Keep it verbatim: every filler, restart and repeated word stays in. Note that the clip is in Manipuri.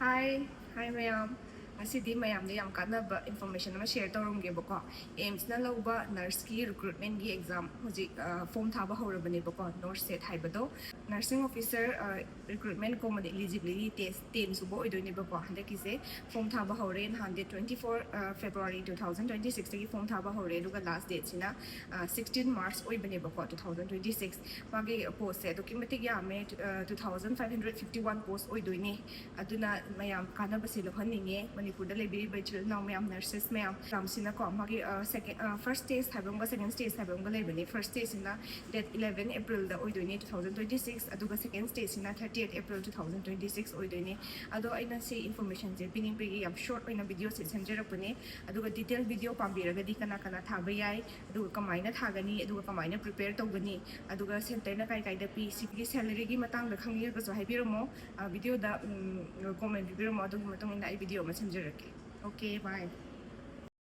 Hi, hi ꯃꯌꯥꯝ꯫ ꯉꯁꯤꯗꯤ ꯃꯌꯥꯝꯗ ꯌꯥꯝ ꯀꯥꯟꯅꯕ information ꯑꯃ share ꯇꯧꯔꯝꯒꯦꯕꯀꯣ꯫ ꯑꯦꯝꯁꯅ ꯂꯧꯕ ꯅꯔꯁꯀꯤ ꯔꯤꯀ꯭ꯔꯨꯠꯃꯦꯟꯒꯤ ꯑꯦꯛꯖꯥꯝ ꯍꯧꯖꯤꯛ ꯐꯣꯝ ꯊꯥꯕ ꯍꯧꯔꯕꯅꯦꯕꯀꯣ, ꯅꯣꯔꯁꯦꯠ ꯍꯥꯏꯕꯗꯣ꯫ Nursing Officer Recruitment Common Eligibility Test ten ꯁꯨꯕ ꯑꯣꯏꯗꯣꯏꯅꯦꯕꯀꯣ꯫ ꯍꯟꯗꯛꯀꯤꯁꯦ ꯐꯣꯝ ꯊꯥꯕ ꯍꯧꯔꯦ, ꯅꯍꯥꯟ date twenty four February two thousand twenty sixꯇꯒꯤ ꯐꯣꯝ ꯊꯥꯕ ꯍꯧꯔꯦ, ꯑꯗꯨꯒ last dateꯁꯤꯅ sixteen March ꯑꯣꯏꯕꯅꯦꯕꯀꯣ, two thousand twenty six꯫ ꯃꯥꯒꯤ ꯄꯣꯁꯁꯦ ꯑꯗꯨꯛꯀꯤ ꯃꯇꯤꯛ ꯌꯥꯝꯃꯦ, two thousand five hundred fifty one post ꯑꯣꯏꯗꯣꯏꯅꯦ꯫ ꯑꯗꯨꯅ ꯃꯌꯥꯝ ꯀꯥꯟꯅꯕꯁꯦ ꯂꯧꯍꯟꯅꯤꯡꯉꯦ꯫ ꯃꯅꯤꯄꯨꯔꯗ ꯂꯩꯕꯤꯔꯤꯕ ꯏꯆꯤꯜ ꯏꯅꯥꯎ ꯃꯌꯥꯝ, ꯅꯔꯁꯦꯁ ꯃꯌꯥꯝ, ꯑꯦꯛꯖꯥꯝꯁꯤꯅꯀꯣ, ꯃꯥꯒꯤ second, first stage ꯍꯥꯏꯕ ꯑꯃꯒ second stage ꯍꯥꯏꯕ ꯑꯃꯒ ꯂꯩꯕꯅꯦ꯫ First stageꯁꯤꯅ date eleven Aprilꯗ ꯑꯣꯏꯗꯣꯏꯅꯦ, two thousand twenty six, ꯑꯗꯨꯒ second stageꯁꯤꯅ thirtieth April two thousand twenty six ꯑꯣꯏꯗꯣꯏꯅꯦ꯫ ꯑꯗꯣ ꯑꯩꯅ ꯁꯤ informationꯁꯦ ꯄꯤꯅꯤꯡꯕꯒꯤ ꯌꯥꯝ short ꯑꯣꯏꯅ videoꯁꯦ ꯁꯦꯝꯖꯔꯛꯄꯅꯦ꯫ ꯑꯗꯨꯒ detail video ꯄꯥꯝꯕꯤꯔꯒꯗꯤ ꯀꯅꯥ ꯀꯅꯥ ꯊꯥꯕ ꯌꯥꯏ, ꯑꯗꯨꯒ ꯀꯃꯥꯏꯅ ꯊꯥꯒꯅꯤ, ꯑꯗꯨꯒ ꯀꯃꯥꯏꯅ prepare ꯇꯧꯒꯅꯤ, ꯑꯗꯨꯒ centreꯅ ꯀꯥꯏ ꯀꯥꯏꯗ ꯄꯤ, ꯁꯤꯒꯤ salaryꯒꯤ ꯃꯇꯥꯡꯗ ꯈꯪꯅꯤꯡꯉꯒꯁꯨ ꯍꯥꯏꯕꯤꯔꯝꯃꯣ꯫ Videoꯗ comment ꯄꯤꯕꯤꯔꯝꯃꯣ, ꯑꯗꯨꯒꯤ ꯃꯇꯨꯡ ꯏꯟꯅ ꯑꯩ video ꯑꯃ ꯁꯦꯝꯖꯔꯛꯀꯦ꯫ Okay, bye꯫